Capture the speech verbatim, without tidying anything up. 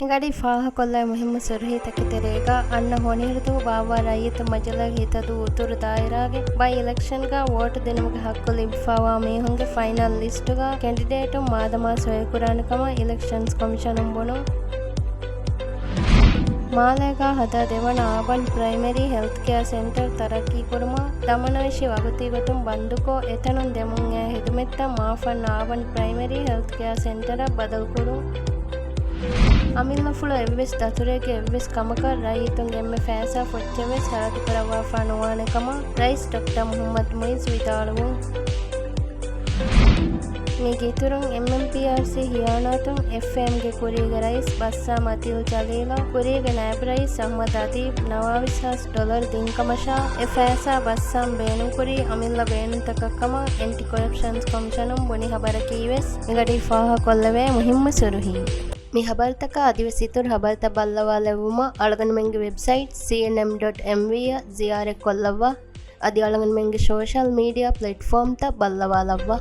މިގަޑީ ފާހަކޮށްލާ މުހިއްމު ސުރުހީތަކެތެރޭގަ އަންނަ ހޮނިހިރުތަކު ބާއްވާ ރައްޔިތު މަޖިލައިގެ ހިތަދޫ އުތުރު ދާއިރާގެ ބައި އިލެކްޝަންގަ ވޯޓު ދިނުމުގެ ހައްގު ލިބިފައިވާ މީހުންގެ ފައިނަލް ލިސްޓުގަ ކެންޑިޑޭޓުން މާދަމާ ސޮއިކުރާނެ ކަމަށް އިލެކްޝަންސް ކޮމިޝަނުން ބުނުން. މާލޭގަ ހަދާ ދެވަނަ އާބަން ޕްރައިމަރީ ހެލްތްކެއާ ސެންޓަރ ތަރައްގީކުރުމަށް ދަމަނައިށި ވަގުތީގޮތުން ބަންދުކޮށް، އެތަނުން ދެމުން އައި ހިދުމަތްތައް މާފަންނަ އާބަން ޕްރައިމަރީ ހެލްތްކެއާ ސެންޓަރަށް ބަދަލުކުރުން. އަމިއްލަފުޅު އެއްވެސް ދަތުރެއްގެ އެއްވެސް ކަމަކަށް ރައްޔިތުންގެ އެންމެ ފައިސާ ފޮއްޗެއްވެސް ހަރަދުކުރައްވާފާ ނުވާނެ ކަމަށް ރައީސް ޑޮކްޓަރ މުހައްމަދު މުއިއްޒު ވިދާޅުވުން. މީގެ އިތުރުން، އެމްއެމްޕީއާރްސީ ހިޔާނާތުން އެފްއޭއެމްގެ ކުރީގެ ރައީސް ބައްސާމް އަދީލް ޖަލީލަށް ކުރީގެ ނައިބް ރައީސް އަޙްމަދު އަދީބް ނަވާވީސް ހާސް ޑޮލަރު ދިން ކަމަށާ، އެ ފައިސާ ބައްސާމް ބޭނުންކުރީ އަމިއްލަ ބޭނުންތަކަށްކަމަށް އެންޓި ކޮރަޕްޝަންސް ކޮމިޝަނުން ބުނި ޚަބަރަކީވެސް މިގަޑީ ފާހަގަކޮށްލެވޭ މުހިއްމު ސުރުހީ. މި ޚަބަރުތަކާ އަދިވެސް އިތުރު ޚަބަރުތައް ބައްލަވާލެއްވުމަށް އަޅުގަނޑުމެންގެ ވެބްސައިޓް ސީއެންއެމް ޑޮޓް އެމްވީ އަށް ޒިޔާރަތްކޮށްލައްވާ. އަދި އަޅުގަނޑުމެންގެ ސޯޝަލް މީޑިއާ ޕްލެޓްފޯމްތައް ބައްލަވާލައްވާ.